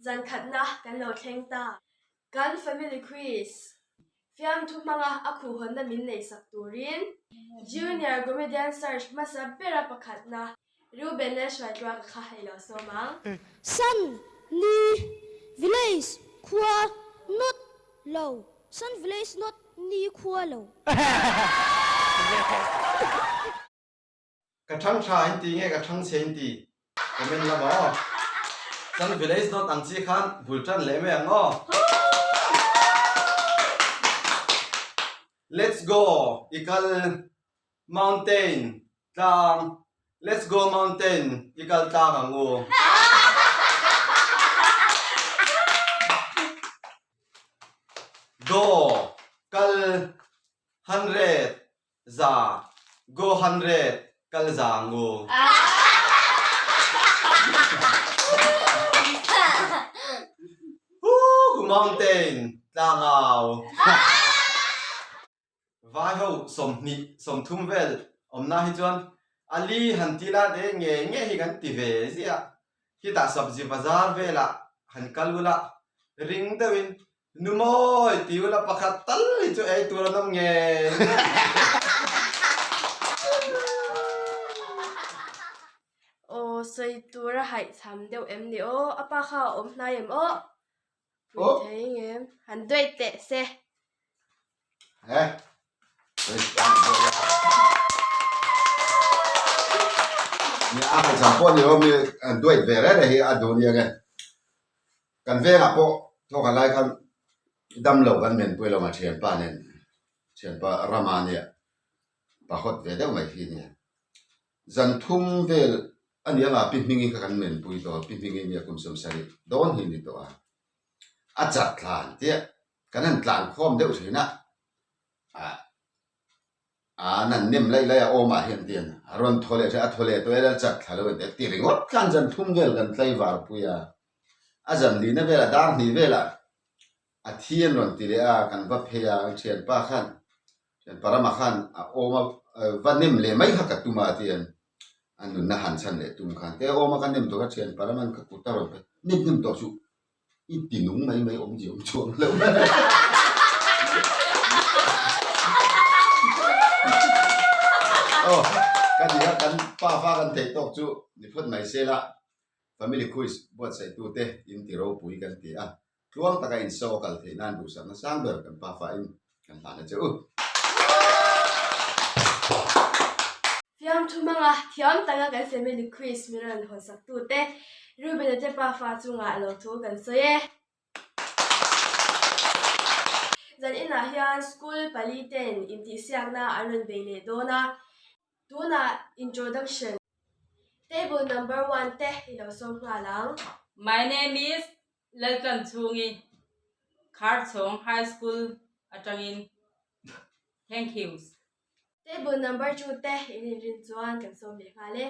Zan khatna kan lo thleng ta. Kan family quiz fiamthu hmanga a khuhhawnna min neihsak turin Junior Comedian Search hmasa bera pakhatna Reuben Lalhruaitluanga kha hei lo sawm ang. San, ni, village, khua, not, lo, San village not, ni, khua, lo. Ka thang tha in ti nge ka thang chhe in ti comment lam aw. Chuan village note ang chi khan bul tan leh mai ang aw. Let's go i kal mountain tlang let's go mountain i kal tlang ang u. Go kal 100 Za, go 100, kal za ngu. Hoo mountain, tlangau. Vai ho 20, 30 vel awmna hi chuan Ali han ti la de nge nge hi kan ti ve ziah. Khitah sabzi bazar velah han kal ula ring deuhin Nu mawi ti ula pakhat tal hi chu ei tur an awm ngei. Aw sawi tur a haihchham deuh em ni aw, a pa kha a awm hnai em aw? Pui thei ngem, han duai teh se. He. Ni a haihchham pawh ni lo mi an duai ve reng reng hi a duh nia nge. Kan vengah pawh thawk a lai khan damlo kan menpui lo a thianpa nen thianpa Rama nia pa hawt ve deuh mai hi nia. Zan thum vel a ni anga pi Hmingi kha kan menpui tawh a, pi Hmingi nia kum 70 dawn hi ni tawh a. A chat tlan chiah kan han tlan khawm deuh thin a, ah An han nem laih laih a awmah hian tian a rawn thaw leh thin a, a thaw leh tawh e lal chat thla lo en teh ti ringawt khan zan thum vel kan tlaivar pui a, a zan lihna velah dar hnih velah a thi an rawn ti leh a, kan va phei a, kan thianpa khan thianpa ramah khan a awm a va nem leh mai kha ka tum a tian a nunna han chhan leh tum khan te awm a ka nem tawh kha thianpa rama'n ka kut a rawn pe nem nem tawh chu I ti nung mai mai awm diam chuang lo. Aw, ka ni a, kan pa fa kan theih tawk chu ni phawt mai se la, family quiz buatsaihtu te in ti ropui kan ti a, tluang taka in show a kal theih nan duhsakna sang ber kan pa fa in kan hlan a che u. Fiamthu hmanga thiam taka kan family quiz min rawn hawnsak tute Reuben-a te pafa chungah lo thu kan sawi e. Zan inah hian school pali ten intihsiakna an rawn bei leh dawn a, tunah introduction table number one te i lo sawm nghal ang. My name is Laltlanchhungi, Kharchhawng High School atangin. Thank yous. Table number chu te in inrin chuan kan sawm leh nghal e.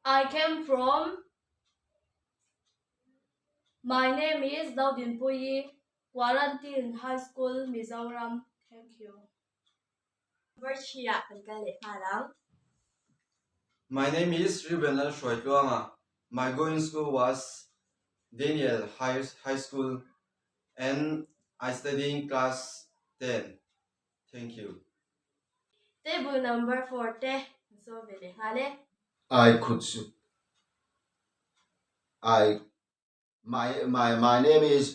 I came from My name is Daudinpuii, Quarantine High School, Mizoram. Thank you. Number 3 ah kan kal leh nghal ang. My name is Reuben Lalhruaitluanga. My going school was Daniel High High School and I studying class 10. Thank you. Table number 4 te kan sawm ve leh nghal e. I could I my my my name is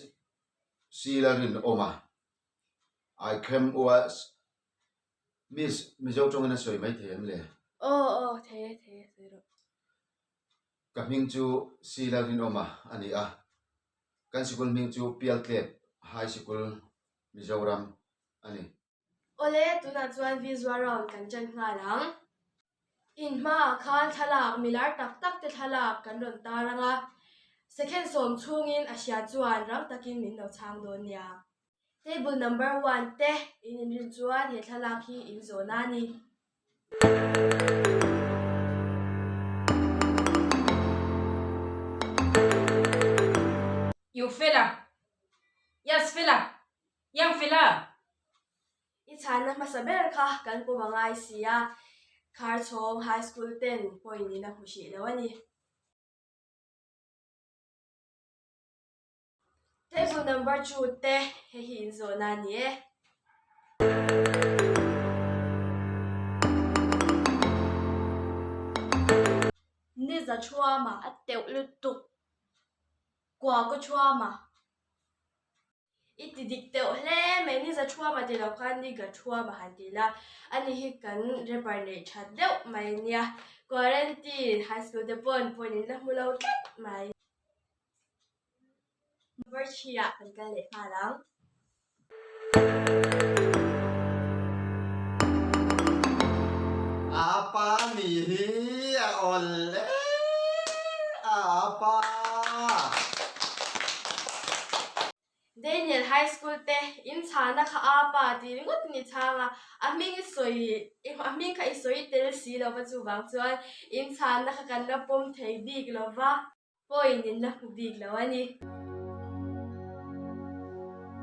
Sila Rinawma I came was Miss Mizo tawngin a sawi mai thei em le? Aw aw thei e thei e sawi rawh. Ka hming chu Sila Rinawma a ni a, kan sikul hming chu Pialtlep High Sikul Mizoram a ni. Awle, tunah chuan visual round kan ṭan nghal ang. In hmaah khan thlalak milar tak tak te thlalak kan rawn tar ang a, second sawm chhungin a hria chuan rang takin min lo chhang dawn nia. Table number one te in inrin chuan he thlalak hi in zawn a ni. You fela. Yes fela. Yang fela. I chhanna hmasa ber kha kan pawm a ngai si a, Kharchhawng High School ten point in a hmu hrih lo a ni. Table number chu te hei hi in zawhna a ni e. Ni za thuama a teuh lutuk kua kaw thuama. I ti dik teuh hle mai, ni za thuama ti lo khan ni ga thuama han ti la, ani hi kan rapper neih that deuh mai nia, quarantine high school te pawn pawn in la hmu lo tlat mai. Number 3 ah kan kal leh nghal ang. A pa ni hi a awl e a pa. Daniel High School te in chhana kha a pa tih ringawt in i chhang a, a hming i sawi a hming kha i sawi tel si lo va chuvang chuan in chhana kha kan la pawm thei bik lo va. Pawhin in la hmu bik lo a ni.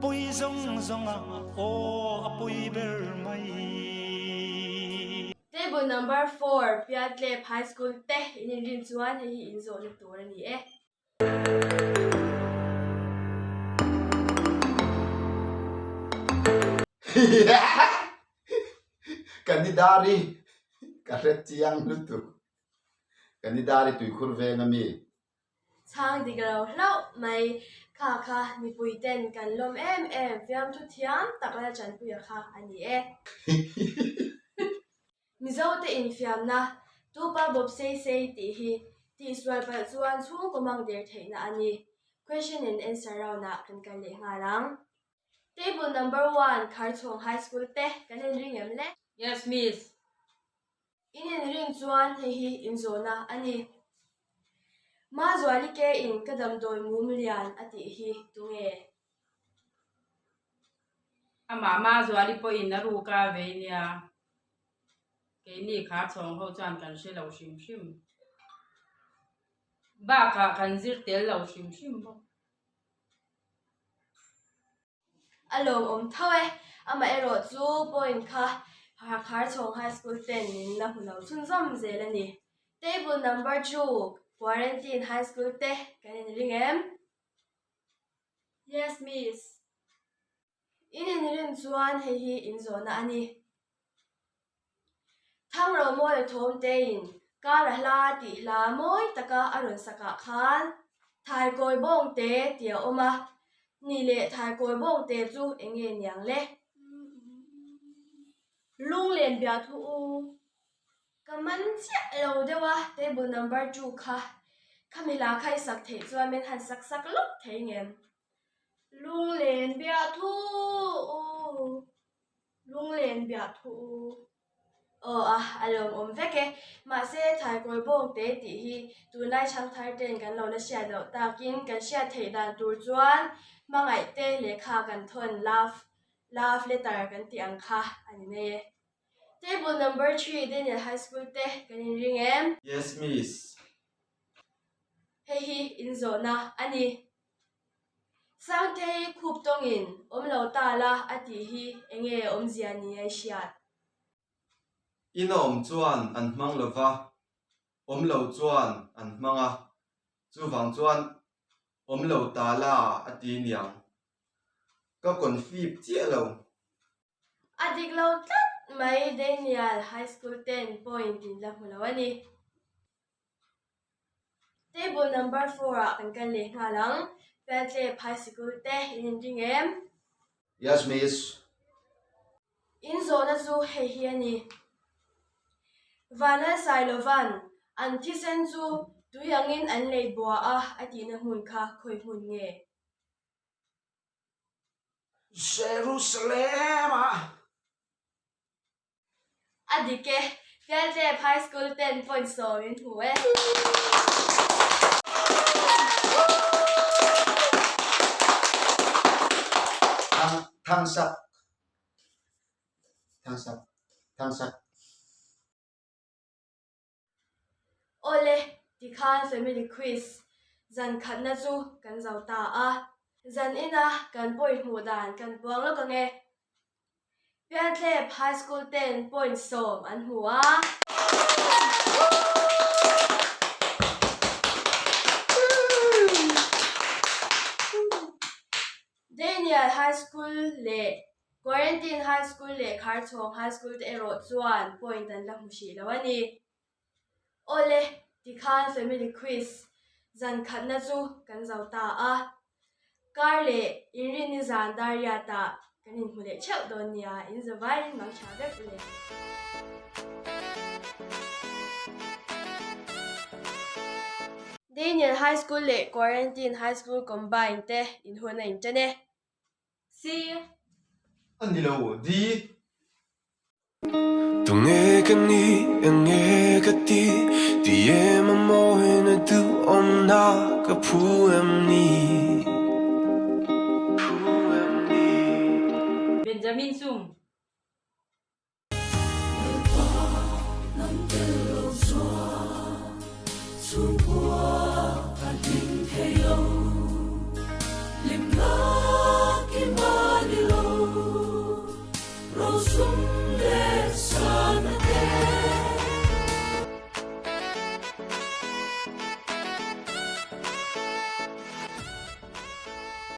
Pui zawng zawng a aw a pui ber mai. Table number four, Piatlep High School te in inrin chuan hei hi in zawhna tur a ni e. Ka ni dari ka hre chiang lutuk. Ka ni dari tuikhur veng a mi. Chhang dik lo hlauh mai. Kha kha mipui ten kan lawm em em fiamthu thiam tak la chanpuia kha a ni e. Mizo te infiamna, Tupa bawp sei sei tih hi tihsual palh chuan chhungkaw mang der theihna a ni. Question and answer round ah kan kal leh nghal ang. Table number one, Kharchhawng High School te kan inring em le? Yes miss. In inrin chuan hei hi inzawhna a ni. Mazuali ke in ka damdawi mum lian a tih hi tunge? Amah Mazuali pawhin a ruk a vei nia. Keini Kharchhawng ho chuan kan hre lo hrim hrim. Bakah kan zir tel lo hrim hrim bawk. A lawmawm tho e. Amaherawh chu point kha Kharchhawng High School ten min la hmu lo chhunzawm zel a ni. Table number chu Quarantine High School te kan inring em? Yes miss. In inrin chuan hei hi inzawhna a ni. Thangromawia thawm tein kar a hla tih hla mawi taka a rawn sakah khan Thaikawi bawngte tih a awm a, ni leh Thaikawi bawngte chu eng nge niang le? Lunglen bia thu u. Ka man chiah lo deuh a, table number two kha khami hla kha i sak theih chuan min han sak sak lawk thei ngem? Lunglen bia thu u. Lunglen biah thu u. Aw a, a lawmawm vek e. Mahse, Thaikawi bawngte tih hi tunlai chhangthar ten kan lo la hriat loh takin kan hriat theih dan tur chuan hmangaih te lehkha kan thawn love, love letter kan tih ang kha a ni mai e. Table number three Daniel High School te kan inring em? Yes miss. Hei hi inzawhna a ni. Sangtei khup tawngin awm lo ta la a tih hi enge awmzia ni a i hriat? Ina awm chuan an hmang lo va, awm lo chuan an hmang a, chuvang chuan awm lo ta la a ti niang. Ka confip chiah lo. A dik lo tlat mai Daniel High School ten point in la hmu lo a ni. Table number four ah kan kal leh nghal ang. Piatle phai sikul te in inring em? Yes miss. In zawhna chu hei hi a ni. Vanlalsailovan an thisen chu tui angin an lei bua a a tihna hmun kha khawi hmun nge? Jerusalem ah. A dik e, Pialtlep High School ten point sawm in hmu e. Thang thang sak thang sak thang sak. Awle, tikhan family quiz zan khatna chu kan zo ta a. Zan ina kan point hmuh dan kan puang lawk ang e. Pialtlep High School ten point sawm an hmu a. Daniel High School leh Quarantine High School leh Kharchhawng High School te erawh chuan point an la hmu hrih lo a ni. Awle, tikhan Family Quiz zan khatna chu kan zo ta a. Kar leh inrinni zan Dariat-ah kan inhmu leh theuh dawn nia, in zavaiin mang tha vek u le. Daniel High School leh Quarantine High School Combine te inhun a inṭan e. C. A ni lo, D. Tunge ka ni enge ka ti ti em a mawi na duhawmna ka phu em ni?